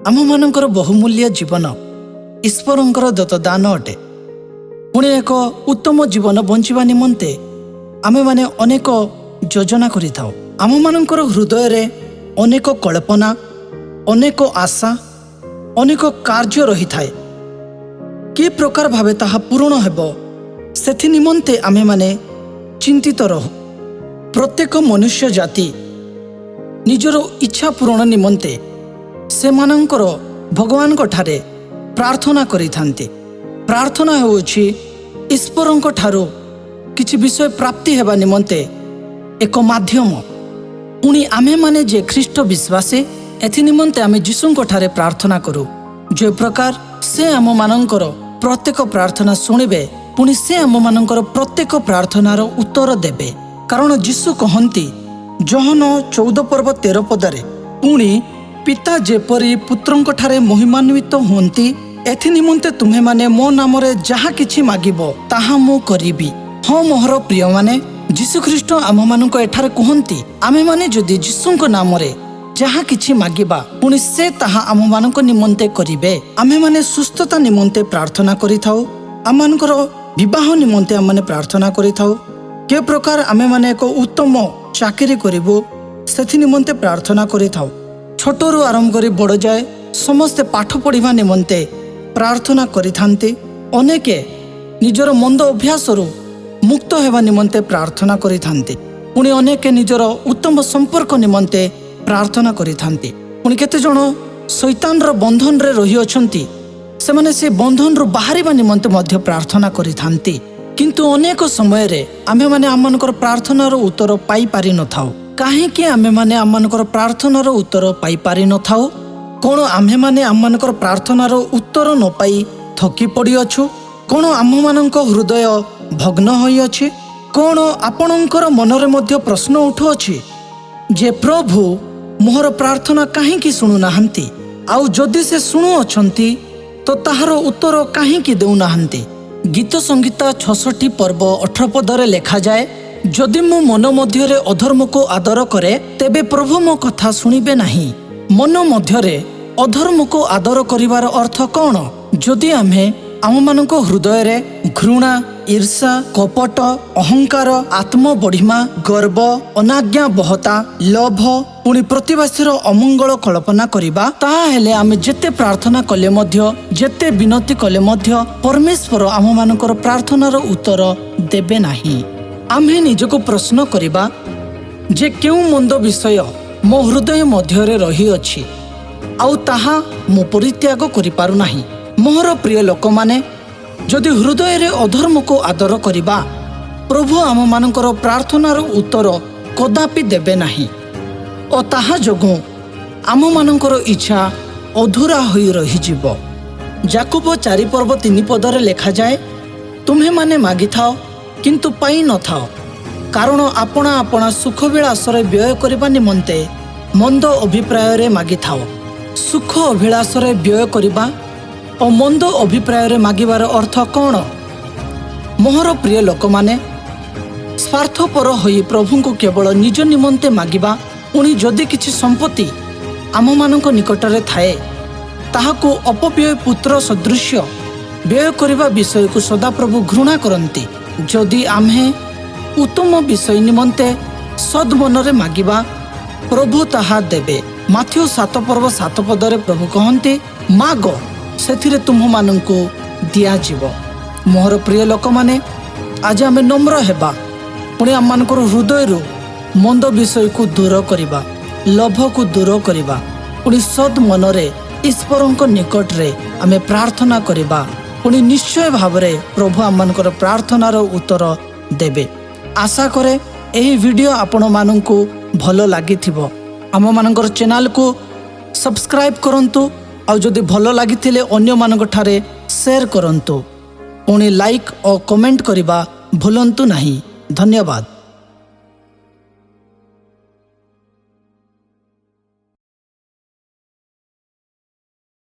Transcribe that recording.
ଆମମାନଙ୍କର ବହୁମୂଲ୍ୟ ଜୀବନ ଈଶ୍ୱରଙ୍କର ଦତ୍ତ ଦାନ ଅଟେ। ପୁଣି ଏକ ଉତ୍ତମ ଜୀବନ ବଞ୍ଚିବା ନିମନ୍ତେ ଆମେମାନେ ଅନେକ ଯୋଜନା କରିଥାଉ। ଆମମାନଙ୍କର ହୃଦୟରେ ଅନେକ କଳ୍ପନା, ଅନେକ ଆଶା, ଅନେକ କାର୍ଯ୍ୟ ରହିଥାଏ। କି ପ୍ରକାର ଭାବେ ତାହା ପୂରଣ ହେବ, ସେଥି ନିମନ୍ତେ ଆମେମାନେ ଚିନ୍ତିତ ରହୁ। ପ୍ରତ୍ୟେକ ମନୁଷ୍ୟ ଜାତି ନିଜର ଇଚ୍ଛା ପୂରଣ ନିମନ୍ତେ ସେମାନଙ୍କର ଭଗବାନଙ୍କ ଠାରେ ପ୍ରାର୍ଥନା କରିଥାନ୍ତି। ପ୍ରାର୍ଥନା ହେଉଅଛି ଈଶ୍ୱରଙ୍କ ଠାରୁ କିଛି ବିଷୟ ପ୍ରାପ୍ତି ହେବା ନିମନ୍ତେ ଏକ ମାଧ୍ୟମ। ପୁଣି ଆମ୍ଭେମାନେ ଯେ ଖ୍ରୀଷ୍ଟ ବିଶ୍ୱାସୀ, ଏଥି ନିମନ୍ତେ ଆମେ ଯୀଶୁଙ୍କ ଠାରେ ପ୍ରାର୍ଥନା କରୁ। ଯେ ପ୍ରକାର ସେ ଆମମାନଙ୍କର ପ୍ରତ୍ୟେକ ପ୍ରାର୍ଥନା ଶୁଣିବେ, ପୁଣି ସେ ଆମମାନଙ୍କର ପ୍ରତ୍ୟେକ ପ୍ରାର୍ଥନାର ଉତ୍ତର ଦେବେ। କାରଣ ଯୀଶୁ କହନ୍ତି ଯୋହନ 14 ପର୍ବ 13 ପଦରେ, "ପୁଣି ପିତା ଯେପରି ପୁତ୍ରଙ୍କଠାରେ ମହିମାନ୍ୱିତ ହୁଅନ୍ତି, ଏଥି ନିମନ୍ତେ ତୁମ୍ଭେମାନେ ମୋ ନାମରେ ଯାହା କିଛି ମାଗିବ, ତାହା ମୁଁ କରିବି।" ହଁ ମୋହର ପ୍ରିୟମାନେ, ଯୀଶୁଖ୍ରୀଷ୍ଟ ଆମ୍ଭମାନଙ୍କୁ ଏଠାରେ କୁହନ୍ତି, ଆମେମାନେ ଯଦି ଯୀଶୁଙ୍କ ନାମରେ ଯାହା କିଛି ମାଗିବା, ପୁଣି ସେ ତାହା ଆମମାନଙ୍କ ନିମନ୍ତେ କରିବେ। ଆମ୍ଭେମାନେ ସୁସ୍ଥତା ନିମନ୍ତେ ପ୍ରାର୍ଥନା କରିଥାଉ। ଆମମାନଙ୍କର ବିବାହ ନିମନ୍ତେ ଆମମାନେ ପ୍ରାର୍ଥନା କରିଥାଉ। କେ ପ୍ରକାର ଆମେମାନେ ଏକ ଉତ୍ତମ ଚାକିରି କରିବୁ, ସେଥି ନିମନ୍ତେ ପ୍ରାର୍ଥନା କରିଥାଉ। ଛୋଟରୁ ଆରମ୍ଭ କରି ବଡ଼ ଯାଏ ସମସ୍ତେ ପାଠ ପଢ଼ିବା ନିମନ୍ତେ ପ୍ରାର୍ଥନା କରିଥାନ୍ତି। ଅନେକେ ନିଜର ମନ୍ଦ ଅଭ୍ୟାସରୁ ମୁକ୍ତ ହେବା ନିମନ୍ତେ ପ୍ରାର୍ଥନା କରିଥାନ୍ତି। ପୁଣି ଅନେକେ ନିଜର ଉତ୍ତମ ସମ୍ପର୍କ ନିମନ୍ତେ ପ୍ରାର୍ଥନା କରିଥାନ୍ତି। ପୁଣି କେତେଜଣ ଶୈତାନର ବନ୍ଧନରେ ରହିଅଛନ୍ତି, ସେମାନେ ସେ ବନ୍ଧନରୁ ବାହାରିବା ନିମନ୍ତେ ମଧ୍ୟ ପ୍ରାର୍ଥନା କରିଥାନ୍ତି। କିନ୍ତୁ ଅନେକ ସମୟରେ ଆମ୍ଭେମାନେ ଆମମାନଙ୍କର ପ୍ରାର୍ଥନାର ଉତ୍ତର ପାଇପାରିନଥାଉ। କାହିଁକି ଆମ୍ଭେମାନେ ଆମମାନଙ୍କର ପ୍ରାର୍ଥନାର ଉତ୍ତର ପାଇପାରିନଥାଉ? କ'ଣ ଆମ୍ଭେମାନେ ଆମମାନଙ୍କର ପ୍ରାର୍ଥନାର ଉତ୍ତର ନ ପାଇ ଥକି ପଡ଼ିଅଛୁ? କ'ଣ ଆମ୍ଭମାନଙ୍କ ହୃଦୟ ଭଗ୍ନ ହୋଇଅଛି? କ'ଣ ଆପଣଙ୍କର ମନରେ ମଧ୍ୟ ପ୍ରଶ୍ନ ଉଠୁଅଛି ଯେ ପ୍ରଭୁ ମୋହର ପ୍ରାର୍ଥନା କାହିଁକି ଶୁଣୁନାହାନ୍ତି? ଆଉ ଯଦି ସେ ଶୁଣୁଅଛନ୍ତି ତ ତାହାର ଉତ୍ତର କାହିଁକି ଦେଉନାହାନ୍ତି? ଗୀତ ସଂହିତା 66 ପର୍ବ 18 ପଦରେ ଲେଖାଯାଏ, "ଯଦି ମୁଁ ମନ ମଧ୍ୟରେ ଅଧର୍ମକୁ ଆଦର କରେ, ତେବେ ପ୍ରଭୁ ମୋ କଥା ଶୁଣିବେ ନାହିଁ।" ମନ ମଧ୍ୟରେ ଅଧର୍ମକୁ ଆଦର କରିବାର ଅର୍ଥ କ'ଣ? ଯଦି ଆମ୍ଭେ ଆମମାନଙ୍କ ହୃଦୟରେ ଘୃଣା, ଈର୍ଷା, କପଟ, ଅହଙ୍କାର, ଆତ୍ମବଢ଼ିମା, ଗର୍ବ, ଅନାଜ୍ଞାବହତା, ଲୋଭ, ପୁଣି ପ୍ରତିବାସୀର ଅମଙ୍ଗଳ କଳ୍ପନା କରିବା, ତାହାହେଲେ ଆମେ ଯେତେ ପ୍ରାର୍ଥନା କଲେ ମଧ୍ୟ, ଯେତେ ବିନତି କଲେ ମଧ୍ୟ ପରମେଶ୍ୱର ଆମମାନଙ୍କର ପ୍ରାର୍ଥନାର ଉତ୍ତର ଦେବେ ନାହିଁ। ଆମ୍ଭେ ନିଜକୁ ପ୍ରଶ୍ନ କରିବା ଯେ କେଉଁ ମନ୍ଦ ବିଷୟ ମୋ ହୃଦୟ ମଧ୍ୟରେ ରହିଅଛି ଆଉ ତାହା ମୁଁ ପରିତ୍ୟାଗ କରିପାରୁନାହିଁ? ମୋହର ପ୍ରିୟ ଲୋକମାନେ, ଯଦି ହୃଦୟରେ ଅଧର୍ମକୁ ଆଦର କରିବା, ପ୍ରଭୁ ଆମମାନଙ୍କର ପ୍ରାର୍ଥନାର ଉତ୍ତର କଦାପି ଦେବେ ନାହିଁ ଓ ତାହା ଯୋଗୁଁ ଆମମାନଙ୍କର ଇଚ୍ଛା ଅଧୁରା ହୋଇ ରହିଯିବ। ଯାକୁବ 4 ପର୍ବ 3 ପଦରେ ଲେଖାଯାଏ, "ତୁମ୍ଭେମାନେ ମାଗିଥାଅ, କିନ୍ତୁ ପାଇନଥାଅ, କାରଣ ଆପଣା ଆପଣା ସୁଖବିଳାସରେ ବ୍ୟୟ କରିବା ନିମନ୍ତେ ମନ୍ଦ ଅଭିପ୍ରାୟରେ ମାଗିଥାଅ।" ସୁଖ ଅଭିଳାଷରେ ବ୍ୟୟ କରିବା ଓ ମନ୍ଦ ଅଭିପ୍ରାୟରେ ମାଗିବାର ଅର୍ଥ କ'ଣ? ମୋହର ପ୍ରିୟ ଲୋକମାନେ, ସ୍ୱାର୍ଥପର ହୋଇ ପ୍ରଭୁଙ୍କୁ କେବଳ ନିଜ ନିମନ୍ତେ ମାଗିବା, ପୁଣି ଯଦି କିଛି ସମ୍ପତ୍ତି ଆମମାନଙ୍କ ନିକଟରେ ଥାଏ, ତାହାକୁ ଅପବ୍ୟୟ ପୁତ୍ର ସଦୃଶ୍ୟ ବ୍ୟୟ କରିବା ବିଷୟକୁ ସଦାପ୍ରଭୁ ଘୃଣା କରନ୍ତି। ଯଦି ଆମ୍ଭେ ଉତ୍ତମ ବିଷୟ ନିମନ୍ତେ ସଦ୍ମନରେ ମାଗିବା, ପ୍ରଭୁ ତାହା ଦେବେ। ମାଥିଉ 7 ପର୍ବ 7 ପଦରେ ପ୍ରଭୁ କହନ୍ତି, "ମାଗ, ସେଥିରେ ତୁମ୍ଭମାନଙ୍କୁ ଦିଆଯିବ।" ମୋହର ପ୍ରିୟ ଲୋକମାନେ, ଆଜି ଆମେ ନମ୍ର ହେବା, ପୁଣି ଆମମାନଙ୍କର ହୃଦୟରୁ ମନ୍ଦ ବିଷୟକୁ ଦୂର କରିବା, ଲୋଭକୁ ଦୂର କରିବା, ପୁଣି ସଦ୍ ମନରେ ଈଶ୍ୱରଙ୍କ ନିକଟରେ ଆମେ ପ୍ରାର୍ଥନା କରିବା। ପୁଣି ନିଶ୍ଚୟ ଭାବରେ ପ୍ରଭୁ ଆମମାନଙ୍କର ପ୍ରାର୍ଥନାର ଉତ୍ତର ଦେବେ। ଆଶା କରେ ଏହି ଭିଡ଼ିଓ ଆପଣମାନଙ୍କୁ ଭଲ ଲାଗିଥିବ। ଆମମାନଙ୍କର ଚ୍ୟାନେଲକୁ ସବସ୍କ୍ରାଇବ୍ କରନ୍ତୁ ଆଉ ଯଦି ଭଲ ଲାଗିଥିଲେ ଅନ୍ୟମାନଙ୍କ ଠାରେ ସେୟାର କରନ୍ତୁ। ପୁଣି ଲାଇକ୍ ଓ କମେଣ୍ଟ କରିବା ଭୁଲନ୍ତୁ ନାହିଁ। ଧନ୍ୟବାଦ।